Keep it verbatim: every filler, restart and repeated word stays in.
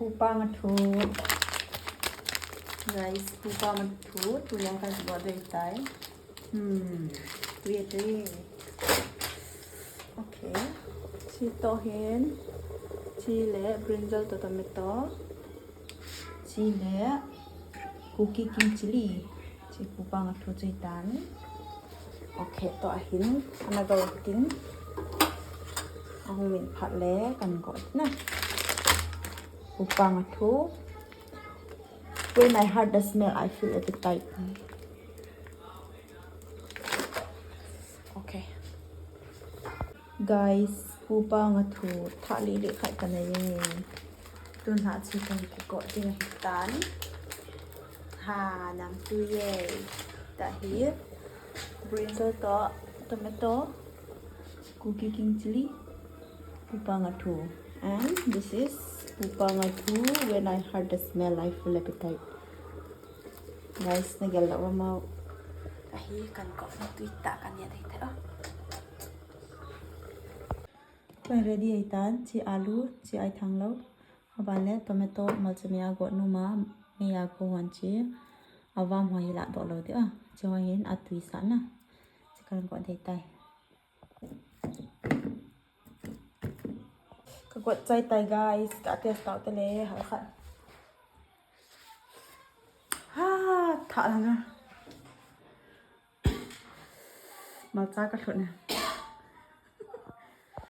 Pupa nga thu. Guys, pupa nga thu, tu le ka go dei tai. Hmm, tu ye tu ye. Okay. Chi to hin. Chi le brinjal to tomato. Chi le kuki king chili. Chi pupa nga thu chi tan. Okay, to ahin. Ana go tin. Ahung min phat le kan go na. Pupa nga thu. When I heard the smell, I feel appetite. Okay. Guys, pupa nga thu tha li li khat ka nei ye. Tun ha chi kan ki ko ding hi tan. Ha, nam tu ye. Ta hi. Brinjal to, tomato, kuki king chili, pupa nga thu. And this is pupa nga thu. When I heard the smell, I feel appetite. Guys, na gel lo mau. Ahi kan ko na tui ta kan ya dei ta. Ko ready ai tan, chi alu, chi ai thang lo. Aban le tomato mal chi me a go nu ma me a go wan chi. Avam ho hi la do lo de a. Chi ho hin atui sa na. Chi kan go dei tai. Ka got chai tai, guys, ka test tau te le, ha khat. Ha, tha la na. Malcha ka thut na.